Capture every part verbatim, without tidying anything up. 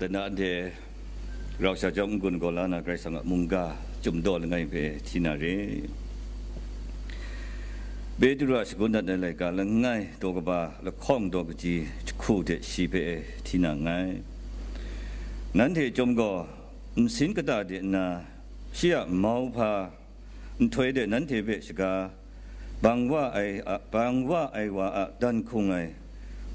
Na anhte rau sha jawm n-gun gaw la na Karai Kasang a mungga chyum daw langai hpe hti na re. Petru a shagun dat ai laika langai daw kaba lahkawng daw kaji jahku hte shi hpe hti na nngai. Nanhte chyawm gaw nsin kata de nna shi a mauhpa nhtoi de nanhte hpe shaga, bang wa ai a, bang wa ai wa a dan hkung ai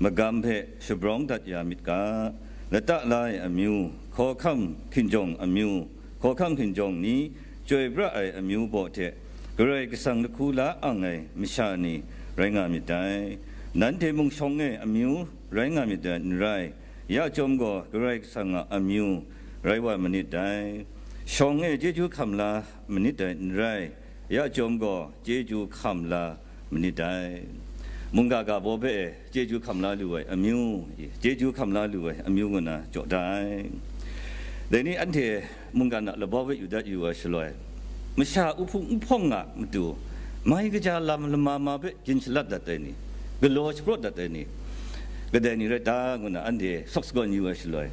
magam hpe shabrawng dat ya myit ga, lata la ai amyu, hkawhkam hkinjawng amyu, hkawhkam hkinjawng ni, chyoi pra ai amyu baw hte Karai Kasang lahku la ang ai masha ni rai nga myit dai. Nanhte mung shawng e amyu rai nga myit dai n rai, ya chyawm gaw Karai Kasang a amyu rai wa manit dai. Shawng e chyeju hkam la manit dai n rai, ya chyawm gaw chyeju hkam la manit dai. Mungga ga baw hpe chyeju hkam la lu ai amyu, chyeju hkam la lu ai amyu ngu na jaw da ai. Dai ni anhte mungkan a labau hpe yu dat yu ai shaloi, masha uhpung uhpawng a matu mai kaja lam lama ma hpe gin shalat dat ai ni, galaw shapraw dat ai ni, kadai ni rai ta ngu na anhte sawk sagawn yu ai shaloi,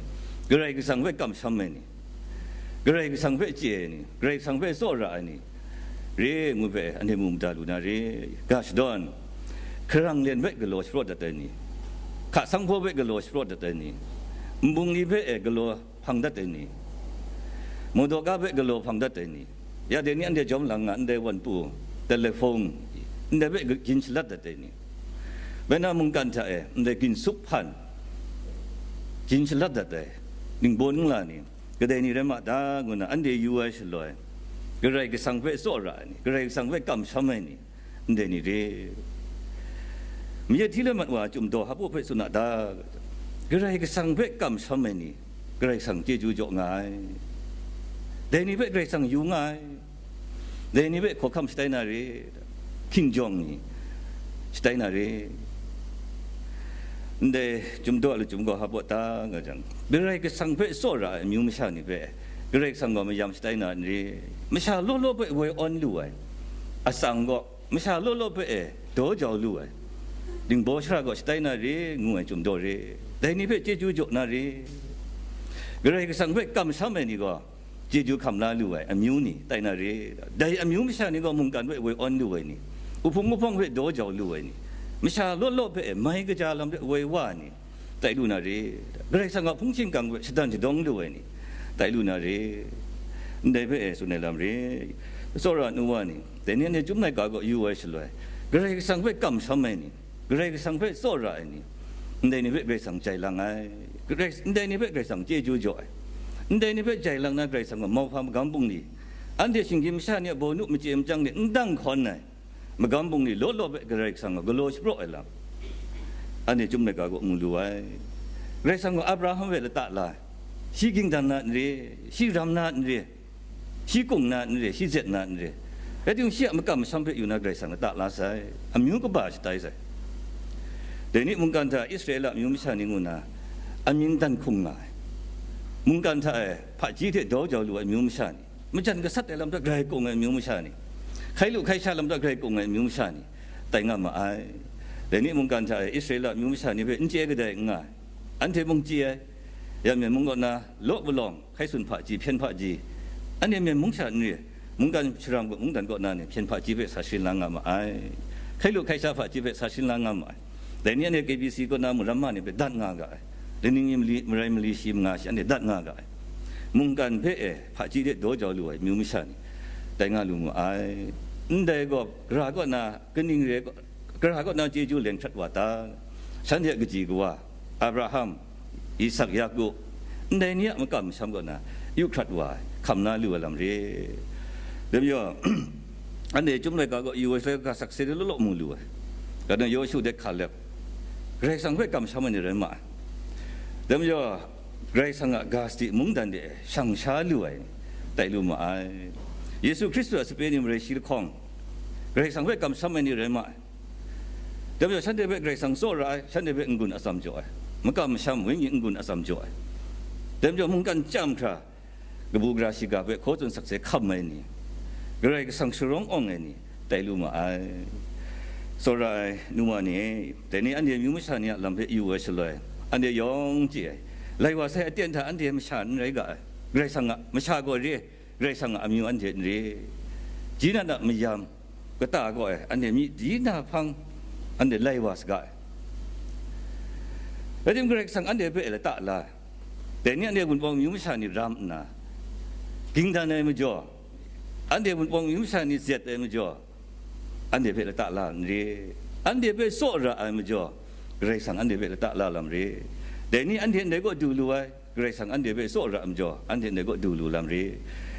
Karai Kasang hpe kamsham ai ni, Karai Kasang hpe chye ai ni, Karai Kasang hpe tsawra ai ni, re ngu hpe anhte mu mada lu na re. Ga shadawn, hkarang len hpe galaw shapraw dat ai ni, hka sanghpaw hpe galaw shapraw dat ai ni, nbungli hpe e galaw hpang dat ai ni, mudawka hpe galaw hpang dat ai ni, ya dai ni anhte jawm lang nga ndai wan pu, telefon, ndai hpe gin shalat dat ai ni, bai na mungkan hta e ndai ginsup hpan gin shalat dat ai ningbaw ningla ni, kadai ni rai ma ta ngu na anhte yu ai shaloi, Karai Kasang hpe tsawra ai ni, Karai Kasang hpe kamsham ai ni, ndai ni re. Mayat hti la mat wa a Chyum Daw Hpaw hpe tsun a ta? Karai Kasang hpe kamsham ai ni, Karai Kasang chyeju jaw nga ai. Dai ni hpe Karai Kasang yu nga ai. Dai ni hpe hkawhkam shatai na re, hkinjawng ni shatai na re. Ndai Chyum Daw a Lachyum Gaw Hpaw ta nga jang, Karai Kasang hpe tsawra ai amyu masha ni hpe Karai Kasang gaw mayam shatai na n re. Masha law law hpe woi awn lu ai, atsang gaw masha law law hpe e daw jau lu ai, ningbaw shara gaw shatai na re ngu ai Chyum Daw re. Dai ni hpe chyeju jaw na re. Karai Kasang hpe kamsham ai ni gaw chyeju hkam la lu ai amyu ni tai na re. Dai amyu masha ni gaw mungkan hpe woi awn lu ai ni, uhpung uhpawng hpe daw jau lu ai ni, masha law law hpe e mai kaja lam hpe woi wa ai ni, tai lu na re. Karai Kasang a hpung shingkang hpe shadan shadawng lu ai ni, tai lu na re. Ndai hpe e tsun ai lam re. Tsawra nu wa ni, dai ni anhte Chyum Laika gaw yu ai shaloi, Karai Kasang hpe kamsham ai ni, Karai Kasang hpe tsawra ai ni, ndai ni hpe Karai Kasang jai lang ai. Karai, ndai ni hpe Karai Kasang chyeju jaw ai. Ndai ni hpe jai lang na Karai Kasang gaw mauhpa magam bungli, anhte shinggyim masha ni a bawnu machye machyang de n dang hkawn ai magam bungli law law hpe Karai Kasang gaw galaw shapraw ai lam, anhte Chyum Laika gaw mu lu ai. Karai Kasang gaw Abraham hpe lata la ai, shi ging dan na n re, shi ram na n re, shi kung na n re, shi zet na n re, rai timung, shi a makam masham hpe yu na Karai Kasang lata la sai, amyu kaba shatai sai. Dai ni mungkan hta Israela amyu masha ni ngu na amying dan hkung nga ai, mungkan hta e hpaji hte daw jau lu ai amyu masha ni, majan gasat ai lam hta grai kung ai amyu masha ni, hkai lu hkai sha lam hta grai kung ai amyu masha ni, tai nga ma ai. Dai ni mungkan hta e Israela amyu masha ni hpe n chye kadai n nga ai, anhte mung chye ai. Ya Myen mung kaw na law palawng, hkai sun hpaji, hpyen hpaji, anhte Myen mung sha n re, mungkan sharam kaw, mungdan kaw na ni hpyen hpaji hpe sa sharin la nga ma ai. Hkai lu hkai sha hpaji hpe sa sharin la nga ma ai. Dai ni anhte K B C kaw na mung ramma ni hpe dat nga ga ai. Laning ni mali, marai mali shi manga shi anhte dat nga ga ai. Mungkan hpe e hpaji hte daw jau lu ai amyu masha ni, tai nga lu mu ai. Ndai gaw, gara kaw na, kaning re, gara kaw na chyeju leng hkrat wa ta? Shanhte a kaji kawa, Abraham, Isak, Yaku, ndai ni a makam masham kaw na yu hkrat wa ai, hkam na lu ai lam re. Dai majaw, yaw, anhte Chyum Laika gaw yu ai shaloi ga sakse de law law mu lu ai. Kaning Yawshu de Hkalep, Karai Kasang hpe kamsham ai ni rai ma ai. Dai majaw, Karai Kasang a ga sadi mungdan de shang sha lu ai, tai lu ma ai. Yesu Hkristu a sape ni marai shi lahkawng, Karai Kasang hpe kamsham ai ni rai ma ai. Dai majaw, shanhte hpe Karai Kasang tsawra ai, shanhte hpe n-gun atsam jaw ai, makam masham wenyi n-gun atsam jaw ai. Dai majaw, mungkan chyam hkra, kabu gara shiga hpe hkaw tsun sakse hkam ai ni, Karai Kasang sharawng awng ai ni, tai lu ma ai. Tsawra ai nu wa ni e, dai ni anhte amyu masha ni a lam hpe yu ai shaloi, anhte yawng chye ai, Lai wa sai aten hta anhte masha n rai ga ai. Karai Kasang a masha gaw re, Karai Kasang a amyu anhte n re. Ji nan a mayam kata gaw ai, anhte myi di na hpang anhte lai wa saga ai. Rai timung, Karai Kasang anhte hpe lata la, dai ni anhte Wunpawng amyu masha ni ram nna, ging dan ai majaw, anhte Wunpawng amyu masha ni zet ai majaw, anhte hpe lata la n re. Anhte hpe tsaw ra ai majaw, Karai Kasang anhte hpe lata la lam re. Dai ni anhte ndai kaw du lu ai, Karai Kasang anhte hpe tsaw ra ai majaw, anhte ndai kaw du lu lam re.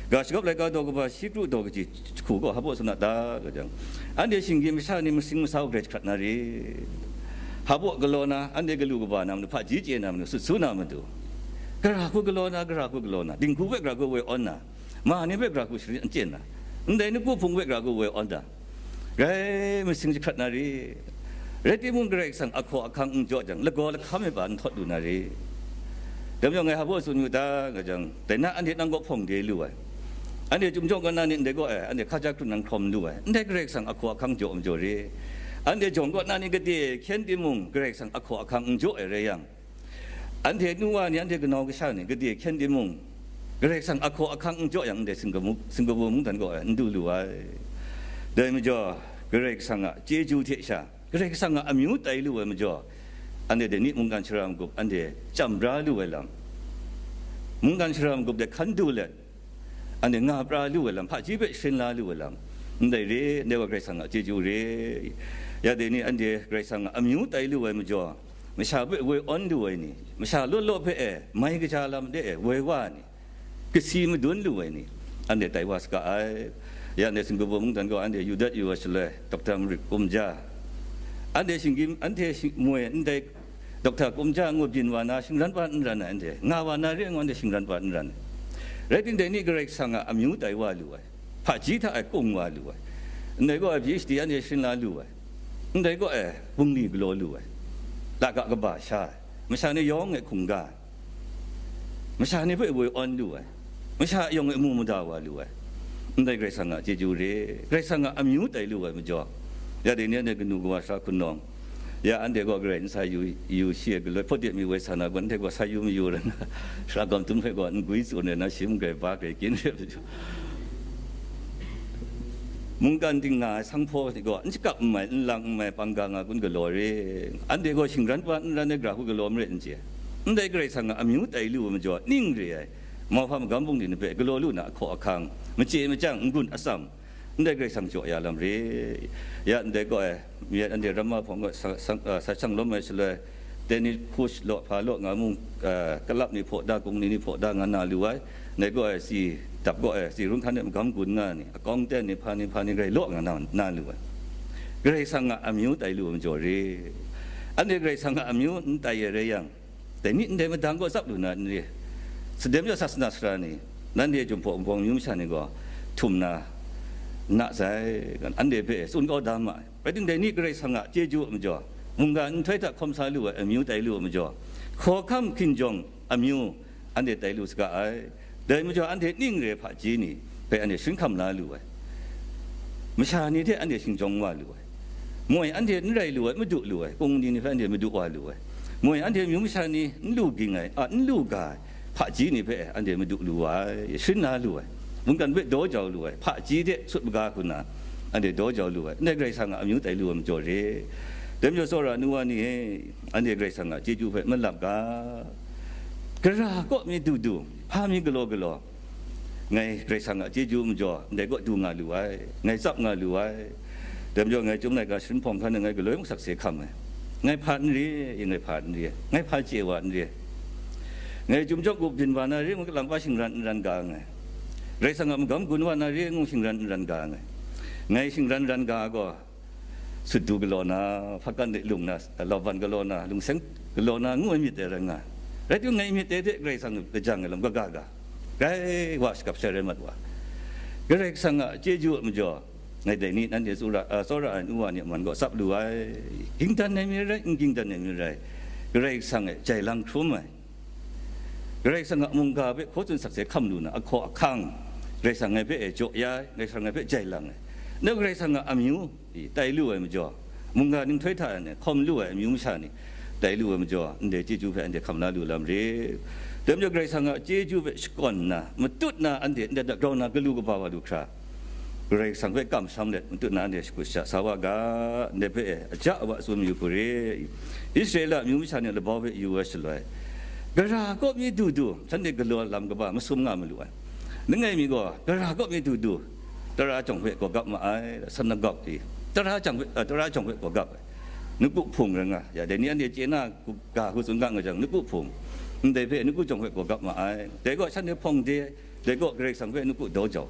Ga shagawp laika daw kaba shi kru daw kaji jahku gaw hpa baw tsun a ta, nga jang, anhte shinggyim masha ni masing masau grai jahkrat na re. Hpa baw galaw na, anhte galu kaba na matu, hpaji chye na matu, sut su na matu, gara hku galaw na, gara hku galaw na, dinghku hpe gara hku woi awn na, ma ni hpe gara hku sharin anchyen na, ndai nawku hpung hpe gara hku woi awn da, grai masing jahkrat na re. Rai timung, Karai Kasang ahkaw ahkang n jaw jang, lagaw lahkam ai hpa n htawt lu na re. Dai majaw ngai hpa baw tsun yu ta, nga jang, dai na anhte nang kaw hpawng de lu ai, anhte chyum jawng kaw na ni ndai gaw e, anhte hkaja hkrun nan hkrawm lu ai, ndai Karai Kasang ahkaw ahkang jaw majaw re. Anhte jawng kaw na ni gade hkyen timung, Karai Kasang ahkaw ahkang n jaw ai rai yang, anhte nu wa ni, anhte kanau kasha ni gade hkyen timung, Karai Kasang ahkaw ahkang n jaw yang, ndai singkamu-, singkabu mungdan gaw n du lu ai. Dai majaw, Karai Kasang a chyeju hte sha, Karai Kasang a amyu tai lu ai majaw, anhte dai ni mungkan shara magup anhte chyam bra lu ai lam, mungkan shara magup de hkan du let, anhte nga pra lu ai lam, hpaji hpe sharin la lu ai lam, ndai re, ndai wa Karai Kasang a chyeju re. Ya dai ni anhte Karai Kasang a amyu tai lu ai majaw, masha hpe woi awn lu ai ni, masha law law hpe e mai kaja lam de e woi wa ai ni, kasi madun lu ai ni, anhte tai wa saga ai. Ya ndai singkabu mungdan gaw anhte yu dat yu ai shaloi, Dokta Marit Kumja, anhte shinggyim, anhte shing-, moi ndai Dokta Kumja ngu byin wa na, shingran wa n ran ai, anhte nga wa na re ngu, anhte shingran wa n ran ai. Rai timung, dai ni Karai Kasang a amyu tai wa lu ai, hpaji hta e kung wa lu ai, ndai gaw e PhD anhte sharin la lu ai, ndai gaw e bungli galaw lu ai, laga kaba sha ai, masha ni yawng e hkungga ai, masha ni hpe woi awn lu ai, masha yawng e mu mada wa lu ai, ndai Karai Kasang a chyeju re. Karai Kasang a amyu tai lu ai majaw, ya dai ni anhte kanu kawa sara hkun nawng, ya anhte gaw Karai n sa yu, yu shi ai galoi, hpawt de mi woi sa na gaw, anhte gaw sa yu mayu rai na, sara gawm tum hpe gaw n gwi tsun rai na, shim grai ba grai kyin re ai majaw, mungkan ting nga ai sanghpaw ni gaw n shakap n mai, n lang n mai, bang ga nga kun galaw re. Anhte gaw shingran wa n ran ai, gara hku galaw marit n chye. Ndai Karai Kasang a amyu tai lu ai majaw, ning re ai, mauhpa magam bungli ni hpe galaw lu na ahkaw ahkang, machye machyang, n-gun atsam, ndai Karai Kasang jaw ya lam re. Ya ndai gaw e, myit anhte ramma hpawng gaw sa-, sang, a, sa shang lawm ai shaloi, tennis coach law, hpa law nga mung, a, kalap ni hpaw da, kung ni ni hpaw da nga na lu ai. Ndai gaw e, si dap gaw e, si run hkan e magam gun nga ni, akawng ten ni, hpa ni, hpa ni rai law nga na, na lu ai. Karai Kasang a amyu tai lu ai majaw re. Anhte Karai Kasang a amyu n tai ai rai yang, dai ni ndai madang gaw tsap lu na n re? Sadem ja sasana sara ni, nanhte Jinghpaw Wunpawng amyu masha ni gaw htum na, na sai, anhte hpe tsun kau da ma ai. Rai timung, dai ni Karai Kasang a chyeju a majaw, mungga nhtoi hta hkawm sa lu ai, amyu tai lu ai majaw, hkawhkam hkinjawng amyu anhte tai lu saga ai. Dai majaw, anhte ning re ai hpaji ni hpe anhte sharin hkam la lu ai, masha ni hte anhte shingjawng wa lu ai, moi anhte n rai lu ai, madu lu ai, kung ni ni hpe anhte madu wa lu ai, moi anhte amyu masha ni n lu ging ai, a, n lu ga ai hpaji ni hpe anhte madu lu wa ai, sharin la lu ai, mungkan hpe daw jau lu ai, hpaji hte sut maga hku nna anhte daw jau lu ai, ndai Karai Kasang a amyu tai lu ai majaw re. Dai majaw, tsawra nu wa ni e, anhte Karai Kasang a chyeju hpe malap ga, gara kaw mi du du, hpa mi galaw galaw, ngai Karai Kasang a chyeju majaw ndai kaw du nga lu ai, ngai tsap nga lu ai. Dai majaw, ngai Chyum laika sharin hpawng hkan e ngai galoi mung sakse hkam ai. Ngai hpa n re, ngai hpa n re, ngai hpa chye wa n re. Ngai Chyum jawng gup byin wa na re ngu, kalang pa shingran n ran ga nngai. Karai Kasang a magam gun wa na re ngu, shingran n ran ga nngai. Ngai shingran ran ga gaw, sut du galaw na, hpakan de lung na, lauban galaw na, lungseng galaw na ngu ai myit dai rai nga ai. Rai timung, ngai myit dai hte Karai Kasang lajang ai lam kaga ga, grai wa shakap shai rai mat wa. Karai Kasang a chyeju a majaw, ngai dai ni nanhte tsura, a, tsawra ai nu wa ni a man gaw tsap lu ai, ging dan ai mi rai, n ging dan ai mi rai, Karai Kasang e jai lang hkrum ai. Karai Kasang a mungga hpe hkaw tsun sakse hkam lu na ahkaw ahkang, Karai Kasang ngai hpe e jaw ya ai, Karai Kasang ngai hpe jai lang ai. Nau Karai Kasang a amyu tai lu ai majaw, mungga ninghtoi hta e hkawm lu ai amyu masha ni, tai lu ai majaw, ndai chyeju hpe anhte hkam la lu lam rit. Dai majaw Karai Kasang a chyeju hpe shakawn nna, matut na anhte ndai hta grau na galu kaba wa lu hkra, Karai Kasang hpe kamsham let, matut na anhte shakut sha sa wa ga, ndai hpe e, aja awa tsun mayu hku re. Israela amyu masha ni labau hpe yu ai shaloi, gara kaw mi du du, shanhte galaw lam kaba masum nga malu ai. Langai mi gaw, gara kaw mi du du, tara jawng hpe gawgap ma ai, sanagog i, tara jawng hpe, a, tara jawng hpe gawgap ai. Nawku hpung rai nga, ya, dai ni anhte chye na, ga hku tsun ga nga jang, nawku hpung, ndai hpe nawku jawng hpe gawgap ma ai. Dai gaw shanhte hpawng de, dai gaw Karai Kasang hpe nawku daw jau.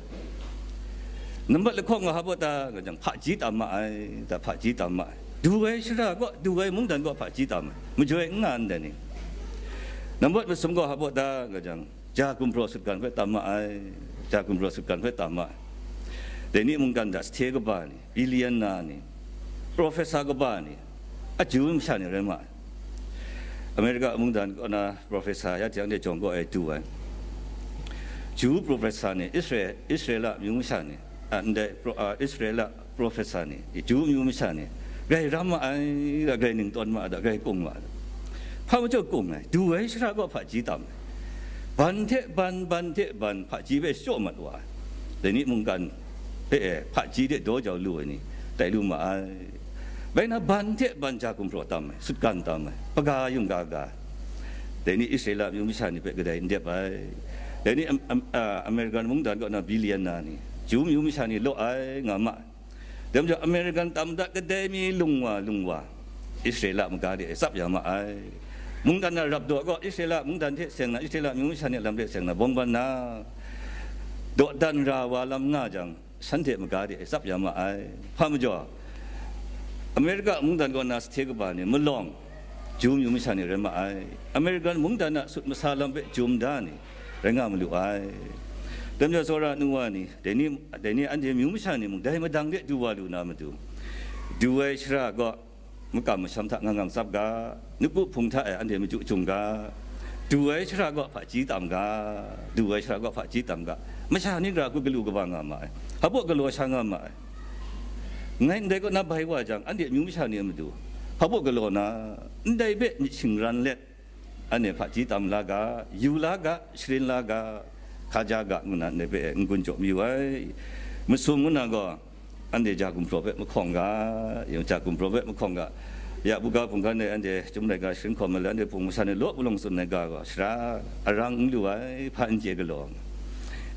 Nambat lahkawng nga hpa baw ta nga jang, hpaji tam ma ai, ta hpaji tam ma ai. Du ai shara gaw, du ai mungdan gaw hpaji tam ai, majoi n nga ndai ni. Nambat masum gaw hpa baw ta nga jang, ja gumhpraw sutgan hpe tam ma ai, ja gumhpraw sutgan hpe tam ma ai. Dai ni mungdan hta sahte kaba ni, billionaire ni, professor kaba ni, a Ju masha ni rai ma ai. Amerika mungdan kaw na professor ya hte anhte jawng kaw e du ai. Ju professor ni, Israel, Israela amyu masha ni, a, ndai pro-, a, Israela professor ni, Ju amyu masha ni, grai ram ma ai da, grai ningtawn ma ai da, grai kung ma ai da. Hpa majaw kung ai, du ai shara gaw hpaji tam ai. Ban hte ban, ban hte ban, hpaji hpe shachyaw mat wa ai. Dai ni mungkan hpe e, hpaji hte daw jau lu ai ni, tai lu ma ai. Bai na ban hte ban ja gumhpraw tam ai, sutgan tam ai, hpaga yungga ga ai. Dai ni Israela amyu masha ni hpe kadai n dep ai. Dai ni Am-, Am-, a, Amerikan mungdan kaw na billionaire ni, Ju amyu masha ni law ai nga ma ai. Dai majaw, Amerikan tam da kadai mi lung wa, lung wa, Israela maga de e tsap ya ma ai. Mungdan na rap daw gaw, Israela mungdan hte seng na, Israela amyu masha ni a lam hte seng na, bawng ban na, dawdan ra wa lam nga jang, shanhte maga de e tsap ya ma ai. Hpa majaw, Amerika mungdan kaw na sahte kaba ni malawng, Ju amyu masha ni rai ma ai. Amerikan mungdan a sut masa lam hpe jum da ni rai nga malu ai. Dai majaw, tsawra nu wa ni, dai ni, dai ni anhte myu masha ni mung dai madang de du wa lu na matu, du ai shara gaw makam masham hta ngang ngang tsap ga, nawku hpung hta e anhte machyu chyum ga, du ai shara gaw hpaji tam ga, du ai shara gaw hpaji tam ga, masha ni gara hku galu kaba nga ma ai, hpa baw galaw sha nga ma ai. Ngai ndai kaw na bai wa jang, anhte amyu masha ni a matu, hpa baw galaw na, ndai hpe myit shingran let, anhte hpaji tam la ga, yu la ga, sharin la ga, hkaja ga, ngu na ndai hpe n-gun jaw mayu ai. Masum ngu na gaw, anhte ja gumhpraw hpe mahkawng ga, yung ja gumhpraw hpe mahkawng ga, ya buga hpung hkan e anhte Chyum laika sharin hkawm ai le, anhte hpung masha ni law palawng tsun ai ga gaw, sara arang n lu ai, hpa n chye galaw.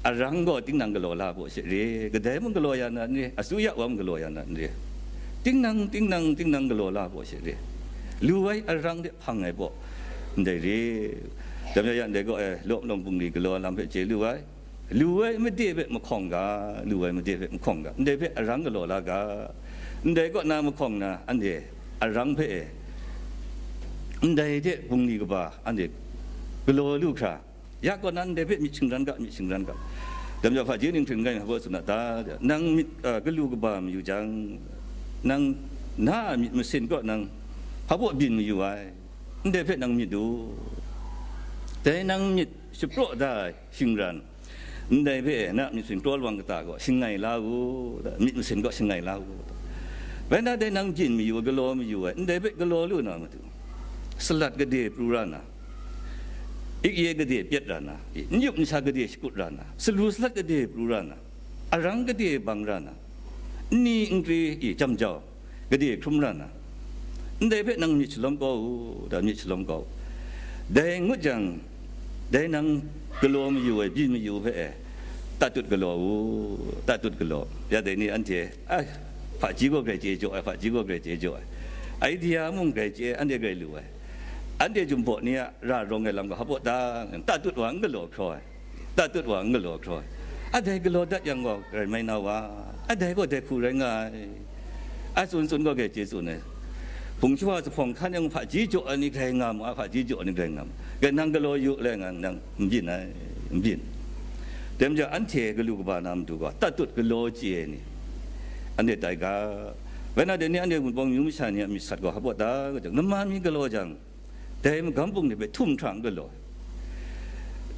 Arang gaw tinang galaw la baw she re, kadai mung galaw ya na n re, asuya wa mung galaw ya na n re, tinang, tinang, tinang galaw la baw she re, lu ai arang de hpang ai baw, ndai re. Dai majaw ya ndai gaw, e, law palawng bungli galaw lam hpe chye lu ai, lu ai made hpe mahkawng ga, lu ai made hpe mahkawng ga, ndai hpe arang galaw la ga, ndai kaw na mahkawng na, anhte arang hpe e, ndai hte bungli kaba anhte galaw lu hkra, ya kaw na ndai hpe myit shingran ga, myit shingran ga. Dai majaw hpaji ning hte n gai hpa baw tsun a ta? Nang myit, a, galu kaba mayu jang, nang na a myit masin kaw nang hpa baw byin mayu ai? Ndai hpe nang myit u. Dai nang myit shapraw da ai shingran, ndai hpe na myit masin kraw lawang kata gaw shangai la u, myit masin gaw shangai la u. Bai na dai nang byin mayu ai, galaw mayu ai, ndai hpe galaw lu na matu, salat gade pru ra na, ikye gade pyet ra na, n-yup nsha gade shakut ra na, salu salat gade pru ra na, arang gade bang ra na, nni nkri i jam jau gade hkrum ra na, ndai hpe nang myit shalawm kau u, da myit shalawm kau u. Dai ngut jang, dai nang galaw mayu ai, byin mayu hpe e, tatut galaw u, tatut galaw. Ya dai ni anhte, a, hpaji gaw grai chye jaw ai, hpaji gaw grai chye jaw ai, idea mung grai chye, anhte grai lu ai. Anhte jumbaw ni a ra rawng ai lam gaw hpa baw ta, tatut wa n galaw hkraw ai, tatut wa n galaw hkraw ai. A dai galaw dat yang gaw, rai mai na wa, a dai gaw dai hku rai nga ai. A tsun tsun gaw grai chye tsun ai. Hpung shawa zuphpawng hkan yang hpaji jaw ai ni grai nga mu, a hpaji jaw ai ni grai nga mu. Grai nang galaw yu le nga nang n byin ai, n byin. Dai majaw anhte galu kaba na matu gaw, tatut galaw chye ai ni, anhte tai ga. Bai na dai ni anhte Wunpawng myu masha ni a myit sat gaw hpa baw ta, ga jang, nama mi galaw jang, dai magam bung ni hpe htum hkra n galaw ai.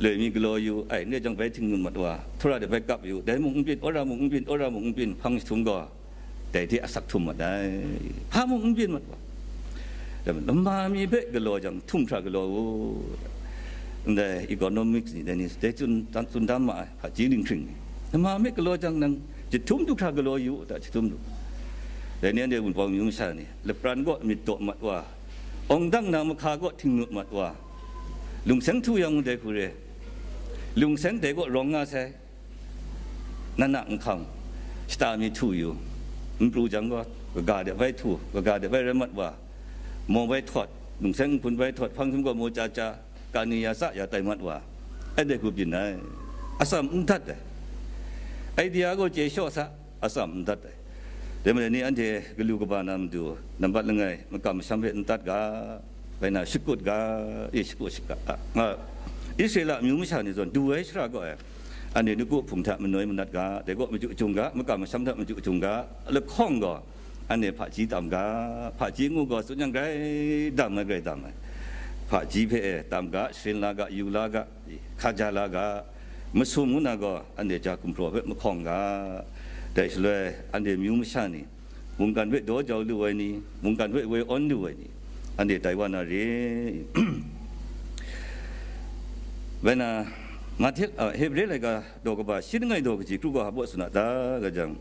Loi mi galaw yu ai, ndai jang bai htingnu mat wa, htura de bai kap yu, dai mung n byin, wora mung n byin, wora mung n byin, hpang jahtum gaw dai hte asak htum mat ai. Hpa mung n byin mat wa, Lama mi hpe galaw jang, jahtum hkra galaw u. Ndai economics ni, dai ni, dai tsun, tsun dam ma ai, hpaji dinghpring ni. Lama mi galaw jang, nang jahtum du hkra galaw yu u ta, jahtum du. Dai ni anhte wunpawng amyu masha ni, lapran kaw myit daw mat wa, awng dang na mahka kaw htingnu mat wa, lungseng htu yang ndai hku re, lungseng dai kaw rawng nga sai. Nana nhkang, shata mi htu yu, n pru jang gaw, kaga de bai htu, kaga de bai rai mat wa, maw bai htawt, lungseng nhkun bai htawt, hpang hkyum gaw maw chya chya, kani ya sa ya tai mat wa, ai dai hku byin ai, atsam n dat ai, idea gaw chye shaw sa, atsam n dat ai. Dai majaw ni anhte galu kaba na matu, nambat langai, makam masham hpe n tat ga, bai na shakut ga, e shakut shaka, nga, Israela amyu masha ni zawn du ai shara gaw ai, anhte nawku hpung hta manoi manat ga, dai gaw machyu chyung ga, makam masham hta machyu chyung ga, lahkawng gaw anhte hpaji tam ga, hpaji ngu gaw tsun yang grai dam ai, grai dam ai, hpaji hpe e tam ga, sharin la ga, yu la ga, hkaja la ga, masum ngu na gaw anhte ja gumhpraw hpe mahkawng ga, dai shaloi anhte amyu masha ni, mungkan hpe daw jau lu ai ni, mungkan hpe woi awn lu ai ni, anhte tai wa na re. Bai na, Mahte, a, Hebre laika daw kaba shi langai daw kaji kru ga hpa baw tsun a ta, ga jang,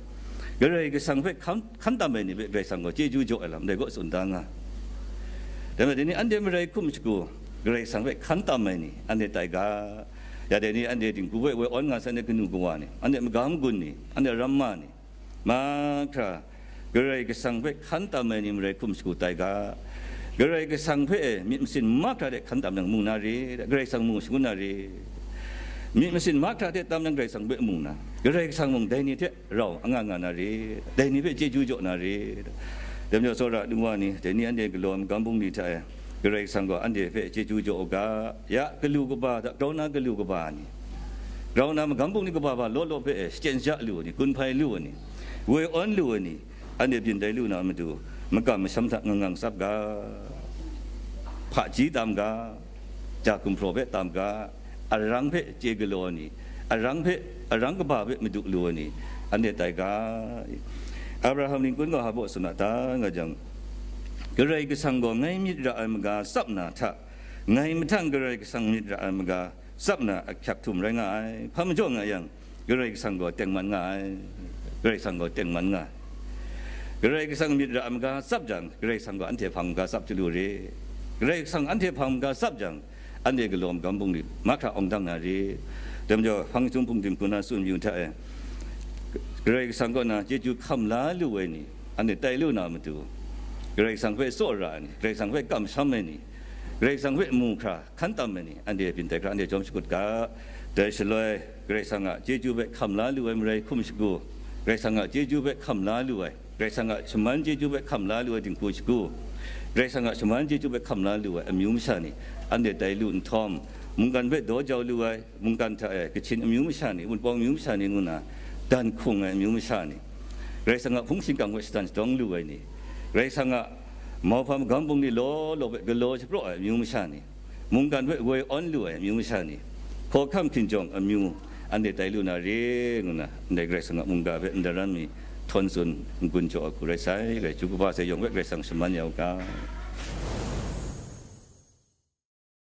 Karai Kasang hpe hkan, hkan tam ai ni hpe Karai Kasang gaw chyeju jaw ai lam dai kaw tsun da nga. Dai majaw dai ni anhte marai hkum shagu, Karai Kasang hpe hkan tam ai ni, anhte tai ga. Ya dai ni anhte dinghku hpe woi awn nga sai, anhte kanu kawa ni, anhte magam gun ni, anhte ramma ni, mahkra, Karai Kasang hpe hkan tam ai ni marai hkum shagu tai ga. Karai Kasang hpe e myit masin mahkra de hkan tam nang mu na re, Karai Kasang mu shangun na re. Myit masin mahkra de tam nang Karai Kasang hpe mu na, Karai Kasang mung dai ni hte rau anga nga na re, dai ni hpe chyeju jaw na re. Dai majaw tsawra nu wa ni, dai ni anhte galaw magam bungli hta e, Karai Kasang gaw anhte hpe chyeju jaw u ga, ya galu kaba hta grau na galu kaba ni, grau na magam bungli kaba ba law law hpe e shachyen sha lu ai ni, gun hpai lu ai ni, woi awn lu ai ni, anhte byin tai lu na matu, makam masham hta ngang ngang tsap ga, hpaji tam ga, ja gumhpraw hpe tam ga, arang hpe chye galaw ai ni, arang hpe, arang kaba hpe madu lu ai ni, anhte tai ga. Abraham ningkun gaw hpa baw tsun a ta, nga jang, Karai Kasang gaw ngai myit ra ai maga tsap na hta, ngai mahtang Karai Kasang myit ra ai maga tsap na ahkyak htum rai nga ai. Hpa majaw nga yang, Karai Kasang gaw tengman nga ai. Karai Kasang gaw tengman nga ai. Karai Kasang myit ra ai maga tsap jang, Karai Kasang gaw anhte hpang maga tsap chyalu re. Karai Kasang anhte hpang maga tsap jang, anhte galaw magam bungli mahkra awng dang na re. Dai majaw, hpang jahtum hpung dinghku na tsun yu hta e, Karai Kasang kaw na chyeju hkam la lu ai ni, anhte tai lu na matu, Karai Kasang hpe tsawra ai ni, Karai Kasang hpe kamsham ai ni, Karai Kasang hpe mu hkra hkan tam ai ni, anhte byin tai hkra anhte jawm shakut ga. Dai shaloi, Karai Kasang a chyeju hpe hkam la lu ai marai hkum shagu, Karai Kasang a chyeju hpe hkam la lu ai, Karai Kasang a shaman chyeju hpe hkam la lu ai dinghku shagu, Karai Kasang a shaman chyeju hpe hkam la lu ai amyu masha ni, anhte tai lu nhtawm, mungkan hpe daw jau lu ai, mungkan hta e Kachin amyu masha ni, Wunpawng amyu masha ni ngu na, dan hkung ai amyu masha ni, Karai Kasang a hpung shingkang hpe shatan shadawng lu ai ni, Karai Kasang a mauhpa magam bungli law law hpe galaw shapraw ai amyu masha ni, mungkan hpe woi awn lu ai amyu masha ni, hkawhkam hkinjawng amyu, anhte tai lu na re, ngu na, ndai Karai Kasang a mungga hpe ndaram mi htawn tsun n-gun jaw ai hku rai sai, rai ju kaba sai yawng hpe Karai Kasang shaman ya u ga.